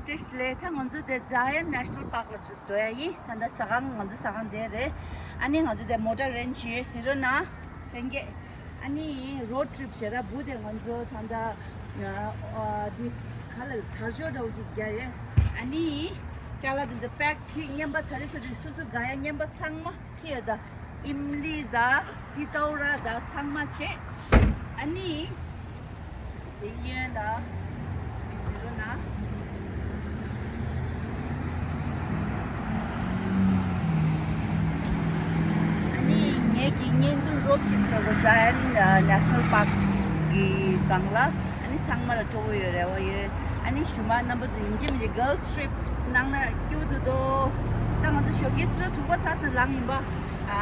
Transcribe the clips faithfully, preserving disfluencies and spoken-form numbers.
ཏྲེ་ཤི་ལེ། ད་ང་ཚོ་དེ་ཛ་ཡན་ནེ་ཤ་ནལ་པཱརྐ་ལ་འགྲོ་ཡ་ཡིན། ད་ལྟ་ཟ་ཁང་ང་ཚོ་ཟ་ཁང་དེ་རེད། ཨ་ནི་ང་ཚོ་དེ་མོ་ཊ་རེན་ཊི་བྱས་ཟེར་རོ་ན་ལྷན་རྒྱས། ཨ་ནི་རོཌ་ཊི་རིབ་བྱས་ར་བུ་དེ་ང་ཚོ་ད་ལྟ་ཨ་འདི་ག་ལ་དར་ལྕོག་འདྲ་བོ་ཅིག་རྒྱག་ཡས། ཨ་ནི་ཅ་ལག་དེ་ཚོ་པེག་བྱས། རྔན་པ་ཚ་རེ་ཚ་རེ་སོ་སོ་དགའ་ཡ་རྔན་པ་ཚང་མ། ཁེ་ད་ཨིམ་ལི་ད་ཏི་ཏའུ་ར་ད་ཚང་མ་བྱས། ཨ་ནི་དེ་གཡོན་ད་མི་ཟེར་རོ་ན། ཨ་ནི་ངེད་ཀྱི་བརྙན་ཐུང་རོབ་ཅིག་བཟོ་གོ་ཛ་ཡན་ནེ་ཤ་ནལ་པཱརྐ་གི་སྒང་ལ། ཨ་ནི་ཚང་མ་ལ་སྤྲོ་པོ་ཡོད་རེ་བ་ཡོད། ཨ་ནི་གཞུག་མ་རྣམ་པ་ཚོ་ཡིན་གཅིག་མིན་གཅིག་གྷརལ་སི་ཊི་རིབ་གནང་ན་སྐྱིད་པོ་འདུག་དོ། ད་ང་ཚོ་ཞོགས་ཀའི་ཆུ་ཚོད་དྲུག་པ་ཚར་སོང་། ལངས་ཡིན་པ། ཨ་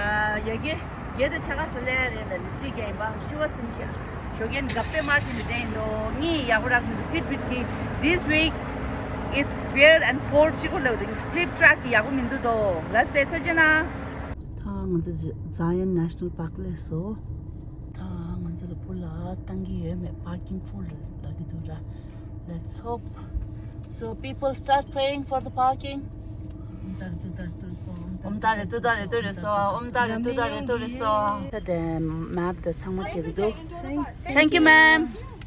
ཨ་ཡ་གི་རྒྱལ་དུ་ཆ་ག་སོ་ལེ་རེད་ལ་ནི་རྩིས་རྒྱག་ཡིན་པ། བཅུ་པ་ཚིམ་ཤག་ཞོགས་ཀའི་གབ་པའི་མར་ཕྱིན་དུ་བསྡད་ཡིན་ནོ། ངའི་ཡག་པོ་རག་མི་འདུག་ཕིཊ་བིཊ་གི། This week it's fair and poor གཅིག་པོ་ལབ་འདུག་སི་ལིབ་ཊེག་གི་ཡག་པོ་མི་འདུག་དོ། ལ་སེ་ཐོ་ཅེ་ན། ད་ང་ཚོ་ཛ་ཡན་ནེ་ཤ་ནལ་པཱརྐ་སླེབས་སོང་། ད་ང་ཚོ་ལ་བུ་ལ་བཏང་གི་ཡོད་མེད། པར་ཀིང་ཕུལ་ལབ་ཀྱི་འདུག་ར། Let's hope. So people start praying for the parking. ཨོམ་ཏཱ་རེ་ཏུ་ཏཱ་རེ་ཏུ་རེ་སོ། ཨོམ་ཏཱ་རེ་ཏུ་ཏཱ་རེ་ཏུ་རེ་སོ། ད་དེ་མེབ་དང་ཚང་མ་སྤྲད་ཀྱི་འདུག Thank you, ma'am.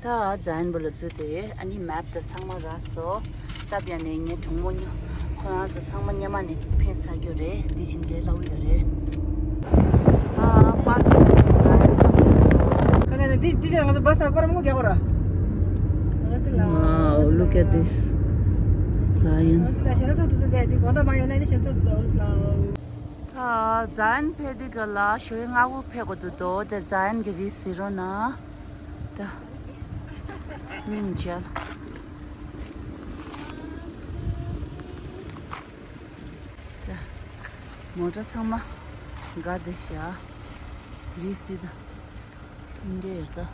ད་ཛ་ཡན་པ་ལ་ཚུད་དེ། ཨ་ནི་མེབ་དང་ཚང་མ་རག་སོང་། སྟབས་ཡག་ནས་ངའི་གྲོགས་མོ་ཉོ། ཁོ་རང་ཚོ་ཚང་མ་སྔོན་མ་ནས་ཕེབས་ཚར་རྒྱུ་རེད། འདི་བཞིན་ལས་སླ་བོ་ཡོད་རེད། ཨ་པར་ཀིང་ཁ་ནས་འདི་འདི་ཅག་ང་ཚོ་བ་ས་སྐོར་མོ་རྒྱག་གོ་ར། Wow, look at this. ཛ་ཡན། འོ་ཙི་ལ་ཞེ་ན་ཚོ་དུ་དུ་དེ་འདི་དགོང་དག་མ་ཡོང་ན་ནི་ཞེ་ཚོ་དུ་དུ་འོ་ཙི་ལ། ད་ཛ་ཡན་ཕེབས་དུས་ག་ལ་ཞོགས་ཀའི་སྔ་པོ་ཕེབས་དགོས་འདུག་དོ། དེ་ཛ་ཡན་གྱི་རིས་ཟེར་རོ་ན། ད་སྙིང་རྗེ་ལ། ད་མོ་ཊ་ཚང་མ་འགག་བསྡད་ཤག་རིས་ཟེར་ད། འདི་འདྲ་ཡོད་ད།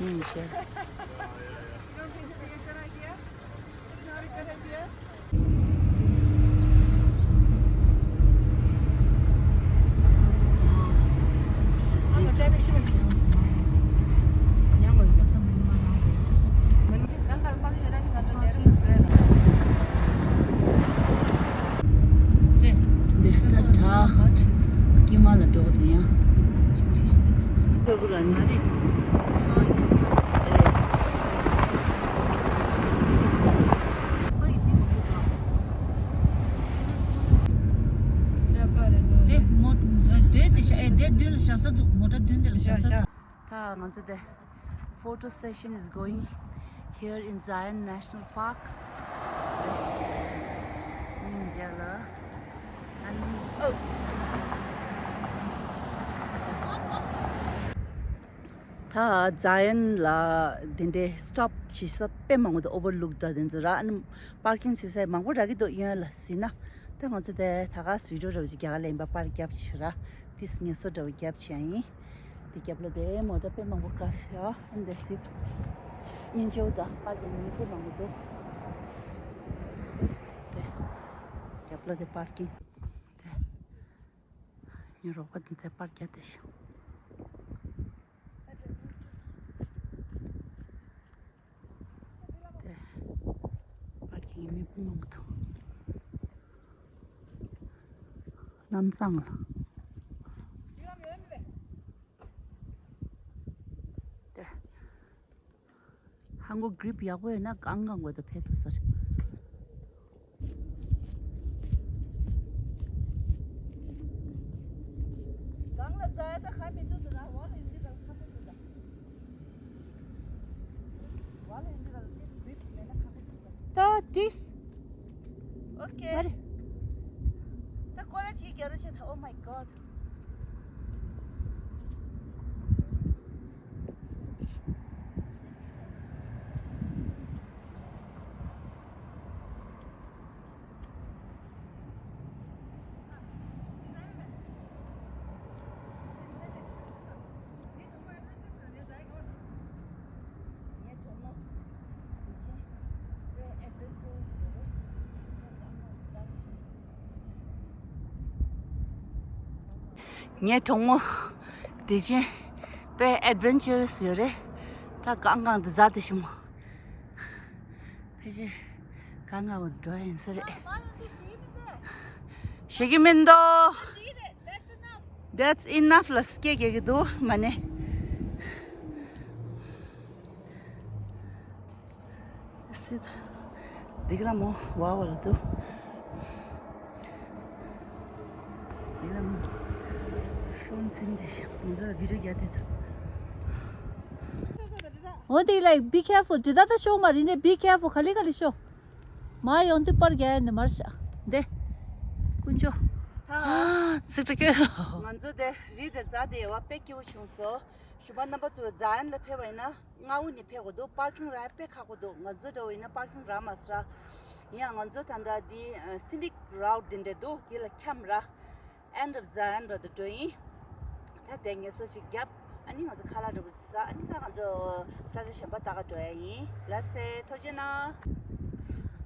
ཡིན་ཤག་འདི་ད་དྲ་ཀྱི་མ་ལ་འགྲོ་གི་འདུག་ཡང་། ཁོ་གུ་ལ་ནི། དེ་མོ་དེ་དེ་ཤ་ཨེ་དེ་མདུན་ལ་བཞག་ས་འདུག་མོ་ཊ་མདུན་དེ་ལ་བཞག་ས་འདུག་ད་ང་ཚོ་དེ། Photo session is going here in Zion National Park. ཨོ། ད་ཛ་ཡན་ལ་དེ་འདྲའི་སི་ཊོབ་བྱེད་ས་དཔེ་མང་པོ་འདུག་ཨོ་ཝར་ལུག་དང་དེ་ཚོ་ར། ཨ་ནི་པར་ཀིང་བྱེད་ས་མང་པོ་རག་གི་འདུག་གཡོན་ལ་ཟིན་ན། ད་ང་ཚོ་དེ་ད་ག་སི་བི་ཌི་ཡོ་འདྲ་བོ་ཞིག་རྒྱག་ག་ལེན་པ། པར་རྒྱབ་བྱེད་ར། ཏིས་ངལ་གསོ་འདྲ་བོ་རྒྱབ་བྱེད་ཡིན། དེ་རྒྱབ་ལ་དེ་མོ་ཊ་དཔེ་མང་པོ་བཀག་ཤག་ཨ་འདི་སི་སྙིང་རྗེ་པོ་དང་པར་གྱི་མི་དཔེ་མང་པོ་འདུག་དེ་རྒྱབ་ལ་དེ་པར་ཀིང་། དེ་ངའི་རོགས་པ་འདི་དེ་པར་རྒྱབ་བསྡད་ཤག་དེ་པར་ཀིང་གི་མི་དཔེ་མང་པོ་འདུག་ལམ་སང་ལ། དེ། ཧང་གོ་གྷི་རིབ་ཡག་པོ་ཡོད་ན་གང་གང་དགོས་དང་ཕེབས་ཐུབ་ས་རེད། གང་ལ་ཛ་ཡན་ད་ཁ་མི་འདུག་ད་ར། འོག་ལ་ཡིན་འདི་ག་ལ་ཁ་མི་འདུག་ད། འོག་ལ་ཡིན་འདི་ག་ལ་ཏིས་བིད་མེད་ན་ཁ་མི་འདུག་ད། ད་ཏིས། ཨོ་ཁེ། ཨ་རེ། ད་ཀོ་ལ་ཅིག་རྒྱ་ར་ཆེ་ད། Oh my God. ངའི་གྲོགས་མོ་དེ་ཅན་དཔེ་ཨེ་ཌི་ཝེན་ཅར་རེས་ཡོད་རེད། ད་གང་གང་དུ་མཛའ་དེ་ཞིམ་མོ། ཕལ་ཆེར་གང་གང་བ་འགྲོ་ཡིན་ས་རེད། ཞེ་གི་མིན་འདུག That's enough ལ་སྐད་རྒྱག་གི་འདུག་མ་ནས། སི་ད། འདི་ག་ལ་མོ་ཝ་ཝ་ལ་འདུག་འདི་ག་ལ་མོ། ཤོན་སིན་དེ་ཤ་ང་ཚོ་ལ་བི་ཌིའོ་རྒྱག་དེ་འདུག་འོ་དེ་ལ་be careful དེ་ད་ད་ཤོག་མ་རིན་ནས་be careful ག་ལེ་ག་ལེ་ཤོག་མ་ཡོང་དུས་པར་རྒྱག་ཡ་ནི་མར་ཤ། འདི། དཀོན་མཆོག་ཧ། ཚིག་ཁྲ་སྐད། ང་ཚོ་དེ་རི་དེ་འཛེགས་དེ་ཡོད་པ་དཔེ་སྐྱིད་པོ་བྱུང་སོང་། ཞུ་བ་རྣམ་པ་ཚོ་ཛ་ཡན་ལ་ཕེབས་པ་ཡིན་ན་སྔ་བོ་ནས་ཕེབས་དགོས་འདུག་པར་ཀིང་རག་དཔེ་ཁག་པོ་འདུག་ང་ཚོ་འདྲ་བོ་ཡིན་ན་པར་ཀིང་རག་མ་སོང་ར། ཡིན་ཡང་ང་ཚོ་ད་ལྟ་འདི་སི་ནིག་རའུ་ཊི་འདི་འདྲ་འདུག་འདི་ལ་འཁྱམས་ར། End of Zion ར་དུ་འགྲོ་ཡིན། ད་དེ་ངལ་གསོ་ཞིག་བརྒྱབ། ཨ་ནི་ང་ཚོ་ཁ་ལག་འདྲ་པོ་ཟ། ཨ་ནི་ད་ང་ཚོ་ས་ཆ་གཞན་པ་ལྟ་ག་འགྲོ་ཡ་ཡིན། ལགས་སེ། ཐུགས་རྗེ་གནང་།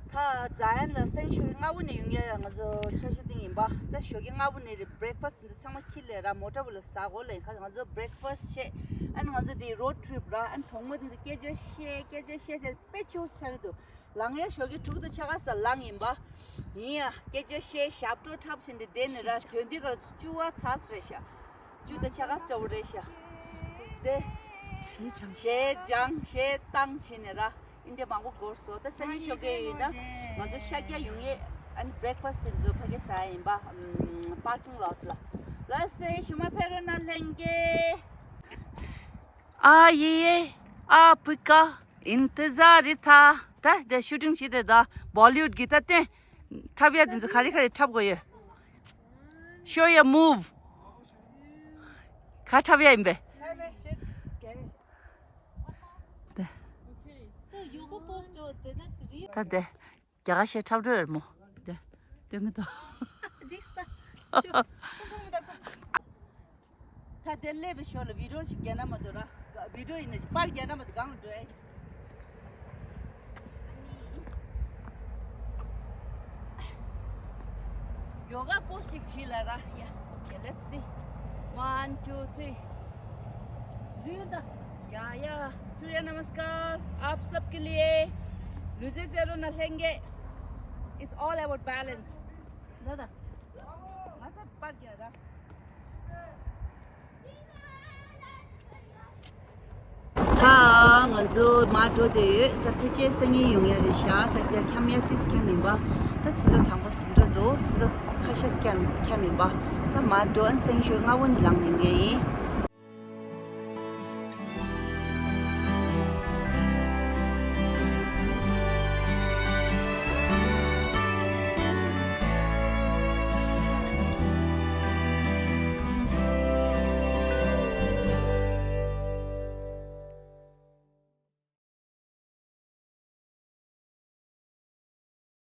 ད་ཛ་ཡན་ལ་སང་ཞོགས་ཀྱི་སྔ་པོ་ནས་ཡོང་ཡ་ཡ་ང་ཚོ་ཆ་ཤས་སྟེང་ཡིན་པ། ད་ཞོགས་ཀྱི་སྔ་པོ་ནས་བྷི་རེག་ཕ་སི་འདི་ཚང་མ་ཁྱེར་ལས་ར་མོ་ཊ་བུ་ལ་ཟ་གོ་ལ་ཡིན་ཁ་ང་ཚོ་བྷི་རེག་ཕ་སི་བྱས། ཨ་ནི་ང་ཚོ་འདི་རོཌ་ཊི་རིབ་ར། ཨ་ནི་གྲོགས་མོ་འདི་ཚོ་སྐད་ཆ་བཤད་སྐད་ཆ་བཤད་ཟེར་དཔེ་ཆེ་བོ་ཆགས་ཀྱི་འདུག་ལངས་ཡ་ཞོགས་ཀྱི་དྲུག་དང་ཕྱེད་ཀ་ཙམ་ལངས་ཡིན་པ། ཡིན་ཡ་སྐད་ཆ་བཤད་ཞབས་བྲོ་འཁྲབ་བཞིན་དེ་བསྡད་ནས་ར་དོན་འདི་ག་ལ་བཅུ་པ་ཚར་ཟེར་ཤག་བཅུ་དང་ཕྱེད་ཀ་ཙམ་འདྲ་བོ་རེད་ཤག་དེ། གཞས་སྦྱངས། གཞས་སྦྱངས་གཞས་བཏང་བྱས་ནས་ར་ཨིན་འདྲ་མང་པོ་འགོར་སོང་། ད་སང་ཉིན་ཞོགས་ཀས་ཡིན་ན་ང་ཚོ་ཤར་རྒྱག་ཡོང་ཡས། ཨ་ནི་བྷི་རེག་ཕ་སི་དེ་ཚོ་ཕ་གི་ཟ་ཡ་ཡིན་པ། ཨམ། པར་ཀིང་ལོཊ་ལ། ལགས་སེ་ཞུ་མ་ཕེབས་རོགས་གནང་ལྷན་རྒྱས། ཨ་ཡེ་ཡེ། ཨ་པི་ཀ་ཨིན་ཏི་ཛར་རི་ཐ། ད་དེ་ཤུ་ཊིང་བྱེད་དེ་ད་བོ་ལི་ཝུཌ་གི་ད་སྟོན། འཁྲབ་ཡ་དེ་ཚོ་ག་རེ་ག་རེ་འཁྲབ་དགོས་ཡོད། Show your move. ག་འཁྲབ་ཡ་ཡིན་པས། དེ། ད་དེ། རྒྱ་གར་གཞས་འཁྲབ་འགྲོ་ཡོད་མོ། དེ། སྟོན་གི་འདུག་ད་དེ་སླེབས་པའི་ཞོར་ལ་བི་ཌིའོ་ཞིག་རྒྱག་ན་མ་གཏོགས་ར། བི་ཌིའོ་ཡིན་ན་ཞིག་པར་རྒྱག་ན་མ་གཏོགས་གང་ལ་འགྲོ་ཡ་ཡིན། ཡོ་ག་པོ་ཞིག་བྱེད་ལ་ར། Yeah, okay, let's see. One, two, three. རིའུ་ད། ཡ་ཡ། सूर्य नमस्कार आप सबके लिए। ལུས་རྩལ་རྩེད་རོགས་གནང་ལྷན་རྒྱས། It's all about balance. ད་ད། ང་ད་པར་རྒྱག་ར། ད་ང་ཚོ་མར་འགྲོ་བསྡད་ཡོད། ད་ཕལ་ཆེར་སང་ཉིན་ཡོང་ཡ་རེད་ཤག་ད་དེ་འཁྱམ་ཡ་ཏིས་འཁྱམ་མིན་པ། ད་ཆུ་ཚོད་དང་པོ་ཟིན་འགྲོ་འདུག་ཆུ་ཚོད་ཁ་ཤས་འཁྱམ་འཁྱམ་མིན་པ། ད་མར་འགྲོ་ཨན་སང་ཉིན་ཞོགས་སྔ་པོ་ནས་ལངས་ནས་ཡོང་ཡ་ཡིན།